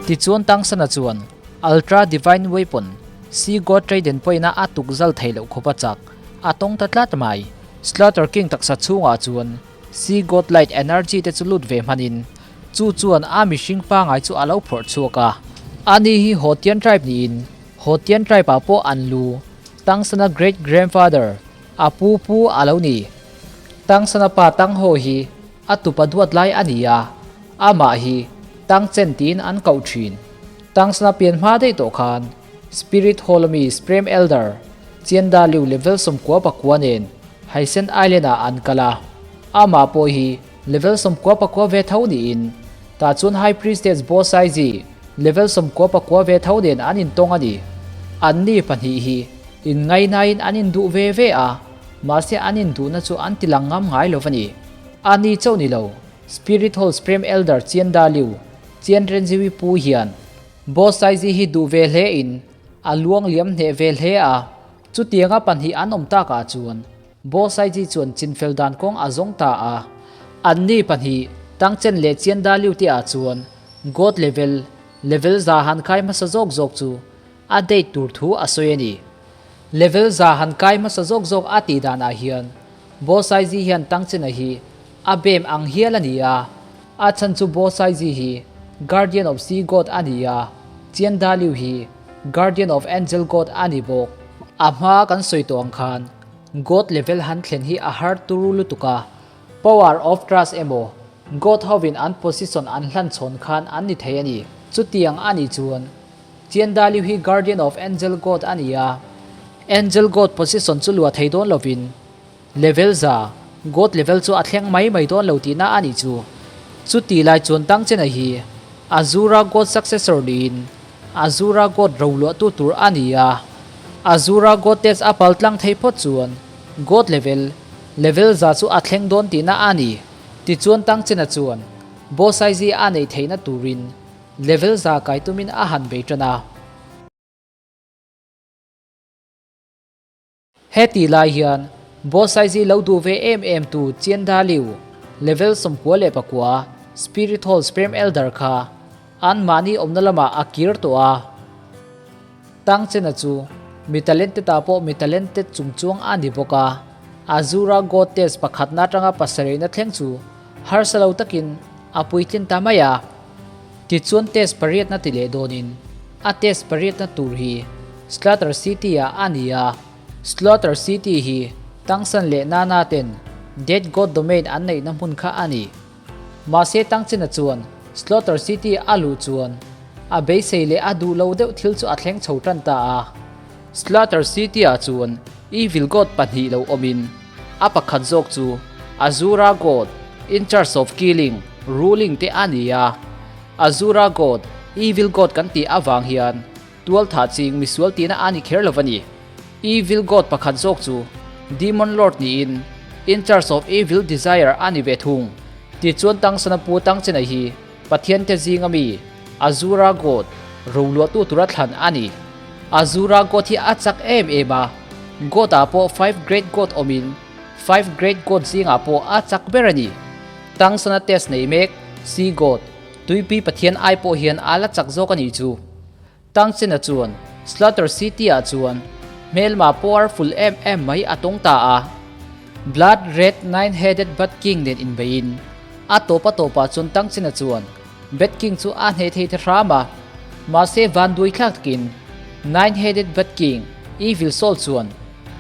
Tichuan Tangsana chuan Ultra Divine Weapon, Sea God Trident pawhin a tuk zal theih loh khawp a chak a tawng ta tlat mai. Slaughter King taksa chhungah chuan Sea God Light Energy te chu lut ve hmanin chu chuan a mihring pangai chu a lo phawrh chhuak a. Ani hi Houtian tribe niin Houtian tribe ah pawh an lu Tangsana great grandfather a pu pu a lo ni. Tangsana pa Tang Ho hi a tupa duat lai a ni a, amah hi Tang Chen tiin an koh thin. Tangsana pian hma daih tawh khan Spirit Hall ami Supreme Elder Chian Da Liu level 94 nen Haisen Island ah an kal a, amah pawh hi level 94 ve tho niin tah chuan High Priestess Bo Sai Ji level 94 ve tho nen an intawng a ni. Anni pahnih hi inngaihnain an induh ve ve a, mahse an induhna chu an tilang ngam ngai lo a ni. Ani chauh ni lo, Spirit Hall Supreme Elder Chian Da Liu, Chian Renziwi pu hian Bo Sai Ji hi duh ve hle in a luang liam hneh ve hle a. Chutianga pahnih an awm takah chuan Bo Saiji chuan chinfel dan kawng a zawng ta a. Anni pahnih, Tang Chen leh Chian Da Liu te ah chuan God level, level za han kai hmasa zawk zawk chu a date tur thu a sawi a ni. Level za han kai hmasa zawk zawk a tih danah hian Bo Saiji hian Tang Chen-a hi a bem ang hial a ni a. A chhan chu Bo Saiji hi Guardian of Sea God a ni a, Chian Da Liu hi Guardian of Angel God a ni bawk. A hma kan sawi tawh ang khan God level han thlen hi a har turu lutuk a, Power of Trust emaw God hovin an position an hlan chhawn khan an ni thei a ni. Chutiang a nih chuan Chian Da Liu hi Guardian of Angel God a ni a, Angel God position chu luah thei dawn lovin level za God level chu a thleng mai mai dawn lo tihna a nih chu. Chuti lai chuan Tang Chena hi Azura God successor niin Azura God roluahtu tur a ni a. Azura God test a pal tlang thei phawt chuan God level, level za chu a thleng dawn tihna a ni. Tichuan Tang Chena chuan Bo Saizi a neih theihna turin level za kai tumin a han bei tan a. Heti lai hian Bo Saizi lo duh ve em em tu Chian Da Liu, level 99, Spirit Hall Supreme Elder kha an mahni awmna lamah a kir tawh a. Tang Chena chu mi talented ah pawh mi talented chungchuang a ni bawk a, Azura God Test pakhatna atanga pasarihna thleng chu harsa lo takin a puitlin ta mai a. Tichuan test pariatna ti leh dawnin a test pariatna tur hi Slaughter City ah a ni a, Slaughter City hi Tangsan leh Nana ten Dead God Domain an neihna hmun kha a ni. Mahse Tangchena chuan Slaughter City a luh chuan a beisei leh a duh lo deuh thil chu a thleng chho tan ta a. Slaughter City ah chuan Evil God pahnih lo awmin a pakhat zawk chu Azura God, in charge of killing, ruling te a ni a. Azura God, Evil God kan tih avang hian tual thah ching misual tihna a ni kher lo a ni. Evil God pakhat zawk chu Demon Lord niin in charge of evil desire a ni ve thung. Tichuan Tangsana pu Tangchena hi Pathian te zinga mi Azura God roluahtu tura thlan a ni. Azura God hi a chak em em a, God ah pawh Five Great God awmin Five Great God zingah pawh a chak ber a ni. Tangsana test nei mek Sea God, Tuipui Pathian ai pawh hian a la chak zawk a nih chu. Tangchena chuan Slaughter City ah chuan hmelma powerful em em mai a tawng ta a. Blood Red Nine-Headed Bat King nen inbeiin a tawp a tawpah chuan Tangchena chuan Bat King chu a hneh thei ta hram a. Mahse vanduai thlak takin Nine-Headed Bat King, Evil Soul chuan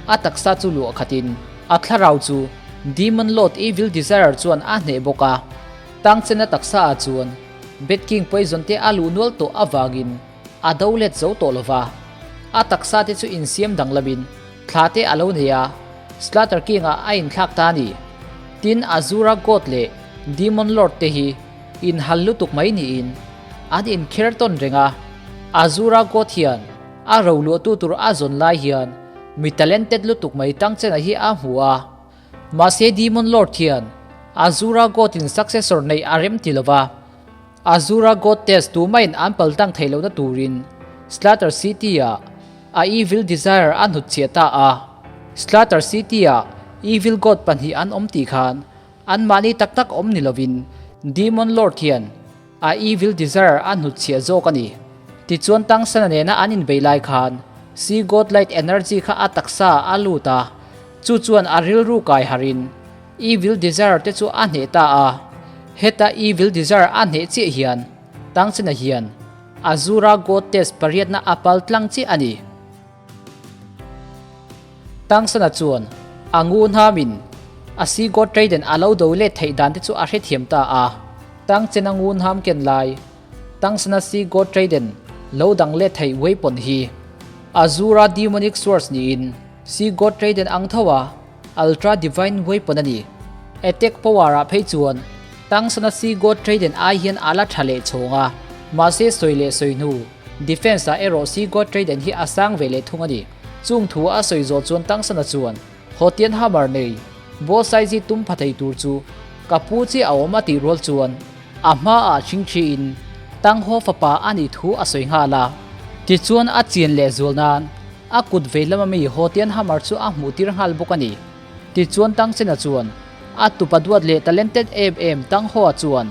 a taksa chu luah khatin a thlarau chu Demon Lord Evil Desire chuan a hneh bawk a. Tangchena taksa ah chuan Bat King poison te a luh nual tawh avangin a do let zo tawh lova, a taksa te chu insiam danglamin thla te a lo nei a, Slaughter King ah a inthlak ta a ni. Tin, Azura God leh Demon Lord te hi inhal lutuk mai niin an inkher tawn reng a, Azura God hian a roluahtu tur a zawn lai hian mi talented lutuk mai Tangchena hi a hmu a. Mahse Demon Lord hian Azura God in successor neih a rem ti lova, Azura God test tumah in an paltlang theih lohna turin Slaughter City ah a evil desire a hnutchhiah ta a. Slaughter City ah evil god pahnih an awm tih khan anmahni tak tak awm ni lovin Demon Lord hian. A evil desire a hnutchhiah zawk a ni. Tichuan Tangsana nena an inbei lai khan Sea God Light Energy kha a taksa a lut a, chu chuan a rilru kai harin evil desire te chu a hneh ta a. Heta evil desire a hneh chiah hian Tangsana hian Azura God Test pariatna a pal tlang chiah a ni. Tangsana chuan a ngunhamin a Sea God Raiden a lo do let theih dan te chu a hrethiam ta a. Tangchena ngunham ken lai Tangsana Sea God Raiden lo dang let theih weapon hi Azura Demonic Swords niin Sea God Raiden ang tho a Ultra Divine Weapon a ni. Attack power ah phei chuan Tangsana Sea God Raiden ai hian a la tha leh chhawng a, mahse sawi leh sawi hnu Defense ah erawh Sea God Raiden hi a sang ve leh thung a ni. Chung thu a sawi zawh chuan Tangsana chuan Hotian Hammer nei Bo Saizi tum pha thei tur chu ka pu chiah a awm a tih rual chuan a hma ah chingchhi in Tanghaw fapa a nih thu a sawi nghal a. Tichuan a chian leh zual nan a kut vei lama mi Hotian Hammer chu a hmuh tir nghal bawk a ni. Tichuan Tangchena chuan a tupa duat leh talented em em Tanghaw-a chuan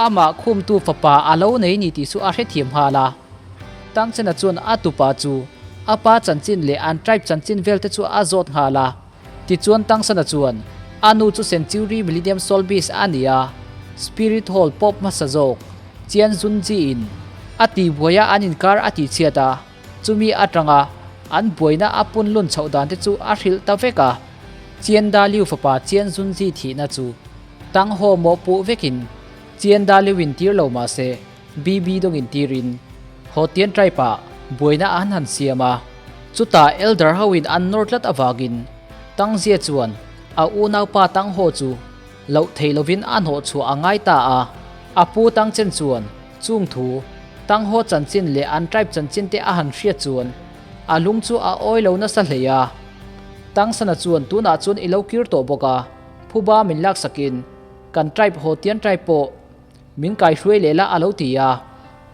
amah khumtu fapa a lo nei ni tih chu a hrethiam nghal a. Tangchena chuan a tupa chu a pa chanchin leh an tribe chanchin vel te chu a zawt nghal a. Tichuan Tangsana chuan a nu chu Century Millennium Soul Beast a ni a, Spirit Hall pawp hmasa zawk Chian Zunji in a tihbuai a an inkar a tihchhiat a, chumi atanga an buaina a pun lun chhoh dan te chu a hrilh ta vek a. Chian Da Liu fapa Chian Zunji thihna chu Tang Ho mawh puh vekin Chian Da Liu in tir lo mahse BB dawngin tirin Hotian tribe ah buaina an han siam a, chutah elder ho in an nawr tlat avangin Tangzia chuan a unaupa Tang Ho chu loh thei lovin a hnawh chhuah a ngai ta a, a pu Tang Chen chuan chung thu Tang Ho chanchin leh an tribe chanchin te a han hriat chuan a lung chu a awi lo nasa hlei a. Tang Sana chuan tunah chuan i lo kir tawh bawk a, phuba min laksakin kan tribe Hotian tribe pawh Min kaihruai leh la a lo ti a,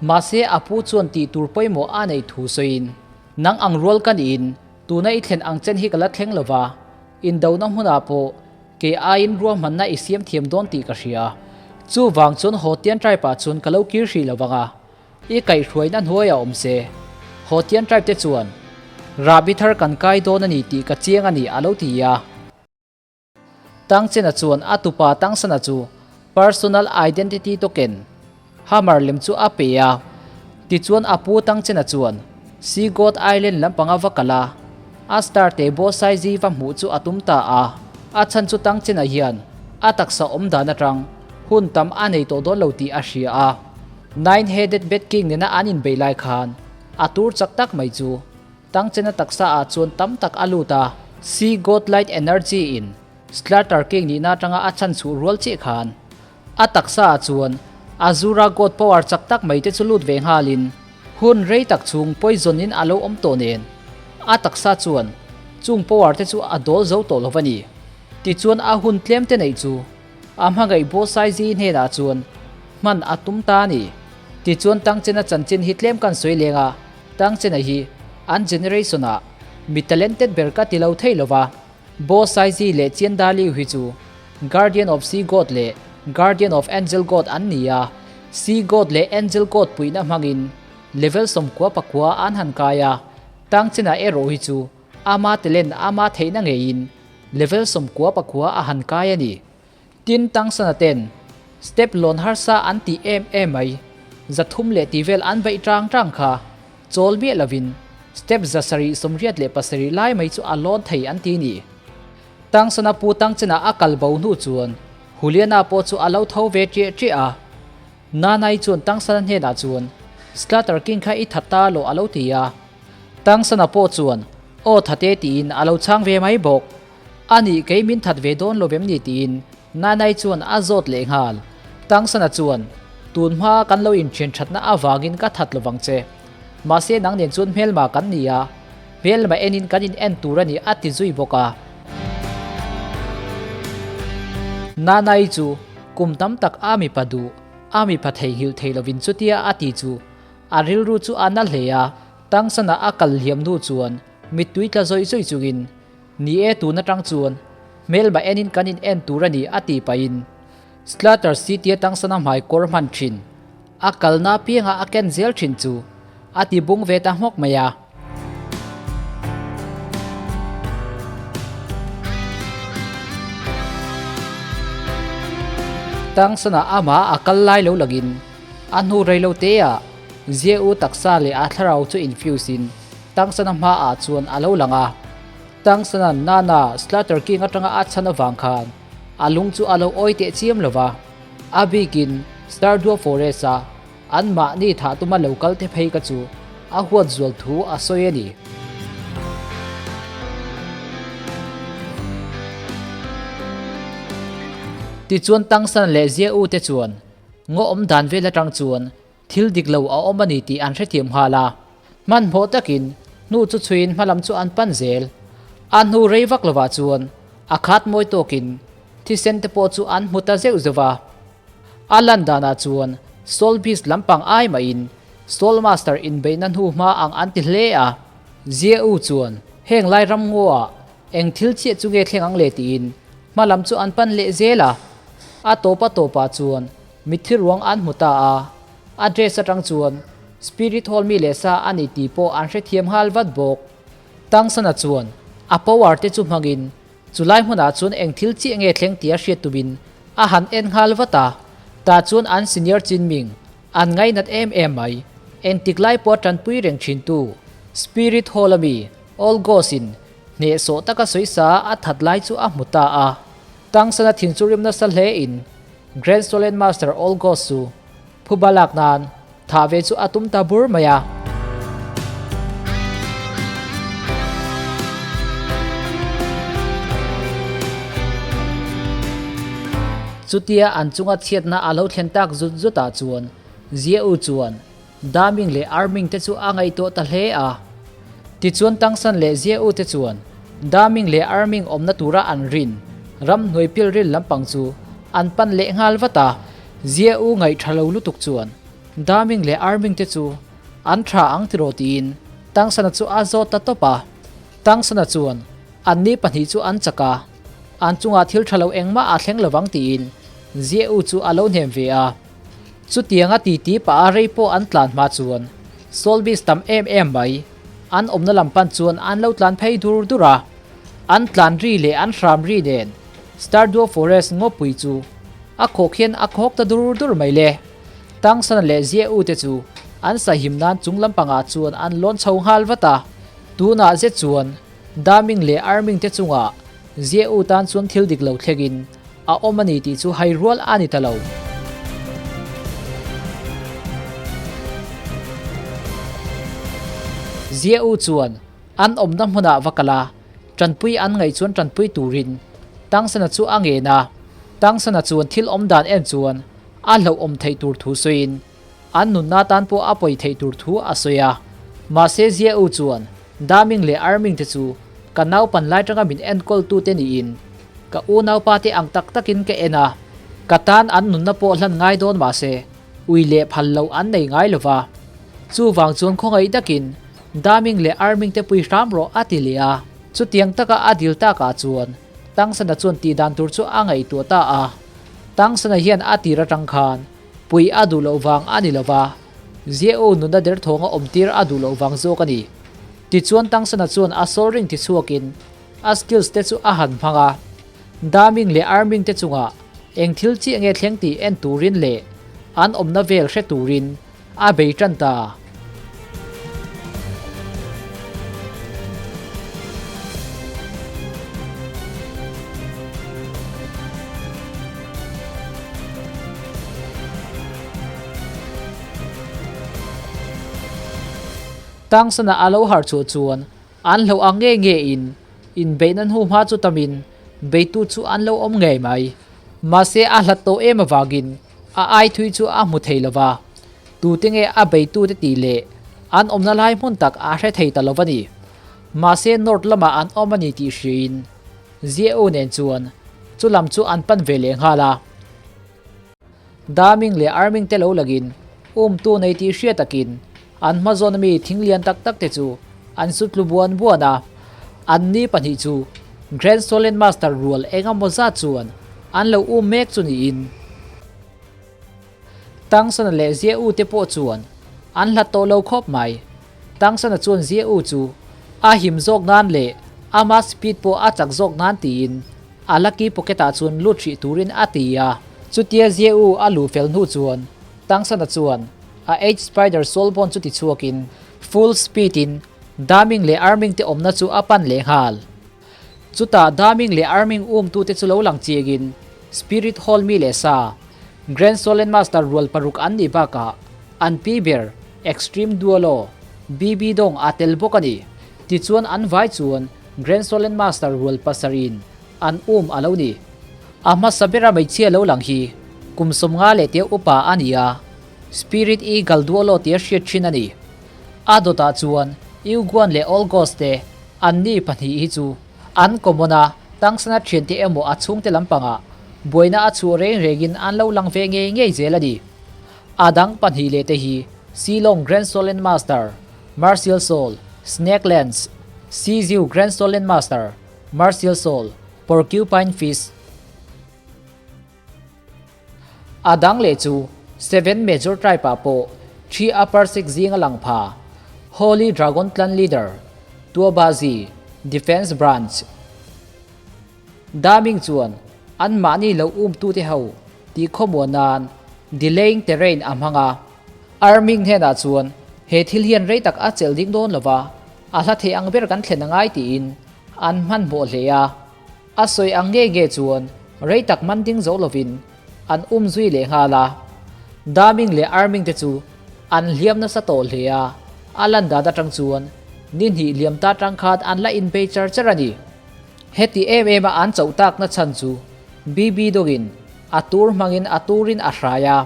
mahse a pu chuan tih tur pawimawh a neih thu sawiin, Nang ang rual ka niin tuna i thlen ang chen hi ka la thleng lo va, indona hmunah pawh kei aiin ruahmanna i siam thiam dawn tih ka hria. Chuvang chuan Hotian tribe ah chuan ka lo kir hrih lo vang a, i kaihhruaina hnuaiah awm se. Hotian tribe te chuan rahbi thar kan kai dawn a ni tih ka chiang a ni a lo ti a. Tangchena chuan a tupa Tangsana chu Personal Identity Token, Hammer lem chu a pe a. Tichuan a pu Tangchena chuan Sea God Island lampanga va kal a, a star te Bo Saizi va hmuh chu a tum ta a. A chhan chu Tangchena hian a taksa awm dan atang hun tam a nei tawh dawn lo tih a hria a. Nine-Headed Bat King nena an inbeih lai khan a tur chak tak mai chu Tangchena taksa ah chuan tam tak a lut a, Sea God Light Energy in Slaughter King nihna atanga a chhan chhuh rual chiah khan a taksa ah chuan Azura God Power chak tak mai te chu lut ve nghalin hun rei tak chhung poison in a lo awm tawh nen a taksa chuan chung power te chu a dawl zo tawh lo a ni. Tichuan a hun tlem te neih chu A hmangaih Bawsaizi hnenah chuan hman a tum ta a ni. Tichuan Tangchena chanchin hi tlem kan sawi leng a, Tangchena hi an generation ah mi talented ber ka ti lo thei lo va, Bawsaizi leh Chiandaliu hi chu Guardian of Sea God leh Guardian of Angel God an ni a, Sea God leh Angel God puihna hmangin level 99 an han kai a, Tangchena erawh hi chu ama talent ama theihna ngeiin Level 99 a han kai a ni. Tin, Tangsana ten step lawn harsa an tih em em mai, 300 leh tih vel an beih tang tang kha chawl miah lovin step 787 lai mai chu a lawn thei an ti ni. Tangsana pu Tangchena a kal bo hnu chuan Juliana pawh chu a lo tho ve ṭiah ṭiah a. Nanai chuan Tangsana hnenah chuan Slater King kha i that ta lo a lo ti a. Tangsana pawh chuan Aw thate tiin a lo chhang ve mai bawk. A nih kei min that ve dawn lo vem ni tiin Nanai chuan a zawt leh nghal. Tangsana chuan Tun hma kan lo inthian thatna avangin ka that lovang che. Mahse nang nen chuan hmelma kan ni a, hmelma enin kan in en tur a ni a ti zui bawk a. Nanai chu kum tam tak a mipa duh, a mipa theihnghilh thei lovin chutia a ti chu a rilru chu a na hle a. Tangsana a kal hliam hnu chuan mittui tla zawih zawih chungin, Ni e tun atang chuan hmelma enin kan in en tur a ni a ti pahin Slater City-a Tangsana hmai kawr hman thin. A kalna pianga a ken zel thin chu a ti bung ve ta hmawk mai a. Tangsana amah a kal lai lo langin a hnu rei lo te ah Zia U taksa leh a thlarau chu infuse in Tangsana hma ah chuan a lo lang a. Tangsana Nana Slater King atanga a chhan avang khan a lung chu a lo awi teh chiam lo va. A bikin Stardew Forest a An mahni thah tuma lo kal te phei ka chu a huat zual thu a sawi a ni. Tichuan Tangsan leh Zia U te chuan ngaw awm dan vel atang chuan thil dik lo a awm a ni tih an hrethiam nghal a. Hmanhmawh takin hnu chu chhuiin hmalam chu an pan zel. A hnu rei vak lovah chuan a khat mawi tawkin thisen te pawh chu an hmu ta zeuh zeuh va. A lan danah chuan Soul Beast lampang ai mahin Soul Master inbeihna hnu hma ang an ti hle a. Jie U chuan heng lai ram ngaw-ah eng thil chiah chu nge thleng ang le tiin hma lam chu an pan leh zel a. A tawp a tawpah chuan mitthi ruang an hmu ta a. A dress atang chuan Spirit Hall mi leh sa a ni tih pawh an hrethiam nghal vat bawk. Tangsana chuan a power te chu hmangin Chulai hmunah chuan eng thil chiah nge thleng tia hriat tumin a han en nghal vat a, tah chuan an senior chin ming an ngainat em em mai. Engtik lai pawh tanpui reng thintu Spirit Hall ami All Ghost in hnehsawh taka sawisa a that lai chu a hmu ta a. Tangsana thin chu rim nasa hle in Grand Solen Master All Ghost chu phuba lak nan Thah ve chu a tum ta bur mai a. Chutia an chunga chhiatna a lo thlen tak zut zutah chuan Zia U chuan Daming leh Arming te chu a ngaihtuah ta hle a. Tichuan Tangsan leh Zia U te chuan Daming leh Arming awmna tura an rin ramhnuai pilril lampang chu an pan leh nghal vat a. Zia U ngaih tha lo lutuk chuan Daming leh Arming te chu an tha ang tiraw tiin Tangsana chu a zawt ta tawp a. Tangsana chuan anni pahnih chu an chak a, an chungah thil tha lo engmah a thleng lovang tiin Zia U chu a lo hnem ve a. Chutianga titi pah a rei pawh an tlan hma chuan Solbis tam em em mai an awmna lam pan chuan an lo tlan phei dur dur a. An tlan ri leh an hram ri nen Stardew Forest ngawpui chu a khawk hian a khawk ta dur dur mai le. Tangsana leh Zia U te chu an sahim nan chung lampangah chuan an lawn chho nghal vat a. Tunah zet chuan Daming leh Arming te chungah Zia U tan chuan thil dik lo thlengin a awm a ni tih chu hai rual a ni ta lo. Zia U chuan an awmna hmunah va kal a, tanpui an ngaih chuan tanpui turin Tangsana chu a ngen a. Tangsana chuan thil awm dan en chuan a hlauhawm theih tur thu sawiin an nunna tan pawh a pawi theih tur thu a sawi a. Mahse Zia U chuan Daming leh Arming te chu ka naupan lai tanga min enkawl tute niin ka unaupa te ang tak takin ka en a, ka tan an nunna pawh hlan ngai dawn mahse ui leh phal loh an nei ngai lo va. Chuvang chuan khawngaih takin Daming leh Arming te pui hram rawh a ti leh a. Chutiang taka a dil takah chuan Tangsana chuan tih dan tur chu a ngaihtuah ta a. Tangsana hian a tir atang khan pui a duh loh vang a ni lo va, Zia-u nuna derthawnga awmtir a duh loh vang zawk a ni. Tichuan Tangsana chuan a soul ring tichhuakin a skills te chu a han hmang a. Daming leh Arming te chungah eng thil chiah nge thleng tih en turin leh an awmna vel hre turin a bei tan ta. Tangsana a lo harh chhuah chuan an hlauh ang nge nge in inbeihna hnu hma chu tamin beitu chu an lo awm ngei mai. Mahse a hlat tawh em avangin a ai thui chu a hmu thei lova. Tute nge a beitute tih leh an awmna lai hmun tak a hre thei ta lo a ni. Mahse North lamah an awm a ni tih hriain Ziau nen chuan chu lam chu an pan ve leh nghal a. Daming leh Arming te lo lagin umtu nei tih hriat takin an hmazawn ami thing lian tak tak te chu an su tlu buan buan a. Anni pahnih chu Grand Solen Master rual engemaw zat chuan an lo um mek chu niin. Tangsana leh Zia U te pawh chuan an hlat tawh lo khawp mai. Tangsana chuan Zia U chu a him zawk nan leh ama speed pawh a chak zawk nan tiin a lucky pocket ah chuan lut hrih turin a ti a. Chutia Zia U a luh fel hnu chuan Tangsana chuan a Eight Spider Soul Bond chu ti chhuakin full speed in Daming leh Arming te awmna chu a pan leh nghal. Chutah Daming leh Arming umtute chu lo lang chiangin Spirit Hall mi leh sa, Grand Solen Master rual paruk an nih bakah an pi ber Extreme Duolo, BB Dong a tel bawk a ni. Tichuan an vai chuan Grand Solen Master rual pasarih in an um a lo ni. A hmasa bera hmeichhia lo lang hi kum 50 leh tia upa a ni a, Spirit Eagle Duolo tia hriat thin a ni. A dawtah chuan Euguan leh Olgos te an ni pahnih hi chu an common a, tangsana thiante emaw a chhungte lampangah buaina a chhuah reng rengin an lo lang ve ngei ngei zel a ni. A dang pahnih leh te hi Shillong Grand Solen Master, Martial Soul, Snake Lens, Siziu Grand Solen Master, Martial Soul, Porcupine Fish, A dang leh chu Seven Major Tribe ah pawh Three Upper Six zinga lang pha Holy Dragon Clan Leader, Tuobazi, Defence Branch, Daming chuan anmahni lo umtute ho tih khawmuan nan Delaying Terrain a hmang a. Arming hnenah chuan he thil hian rei tak a chelh ding dawn lova, a hla thei ang ber kan thlen a ngai tiin an hmanhmawh hle a. A sawi ang nge nge chuan rei tak man ding zo lovin an um zui leh nghal a. Daming leh Arming te chu an hliam nasa tawh hle a, a lan dan atang chuan ni hnih liam ta tang khan an la inbei char char a ni. Heti em em a an chauh takna chhan chu BB dawngin a tur hmangin a turin a hrai a,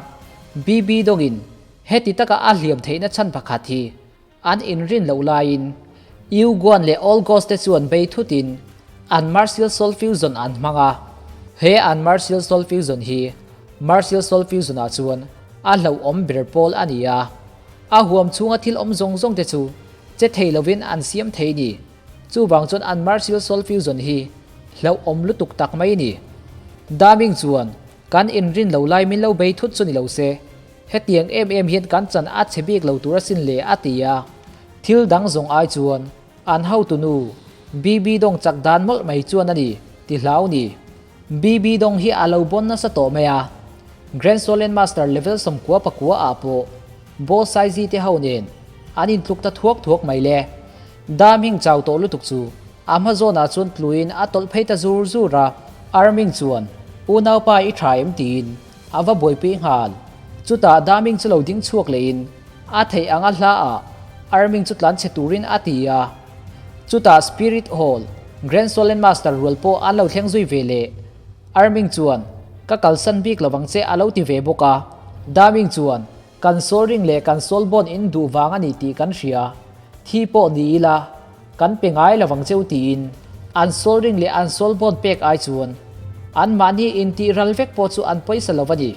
BB dawngin heti taka a hliam theihna chhan pakhat hi An inrin loh laiin Yu Guan leh All Ghost te chuan bei thutin an Martial Soul Fusion an hmang a. He an Martial Soul Fusion hi Martial Soul Fusion ah chuan a hlauhawm ber pawl a ni a. A huam chhunga thil awm zawng zawng te chu che thei lovin an siam thei ni. Chuvang chuan an Martial Soul Fusion hi hlauhawm lutuk tak mai ni. Daming chuan kan inrin lo lai min lo bei thut chu ni lo se. Hetiang em em hian kan chan a chhe bik lo tur asin le a ti a, thil dang zawng ai chuan an hotu nu BB Dong chak dan mawlh mai chuan a ni ti hlau ni. BB Dong hi a lo bawn nasa tawh mai a, Grand Solen Master level 99 ah pawh Bo Saizi te ho nen an intluk ta thuak thuak mai le. Daming chau tawh lutuk chu a hma zawnah chuan tluin a tawlh phei ta zur zur a, Arming chuan unaupa i tha em tiin A va buaipui nghal. Chutah Daming chu lo ding chhuak lehin a theih ang a hla ah Arming chu tlan chhe turin a ti a. Chutah Spirit Hall, Grand Solen Master rual pawh an lo thleng zui ve leh. Arming chuan, Ka kalsan bik lo vang che a lo ti ve bawk a. Daming chuan, Kan soul ring leh kan soul bond in duh vang a ni tih kan hria. Thi pawh ni ila, kan pe ngai lo vang cheu tiin an soul ring leh an soul bond pek ai chuan anmahni intih ral vek pawh chu an pawisa lo a ni.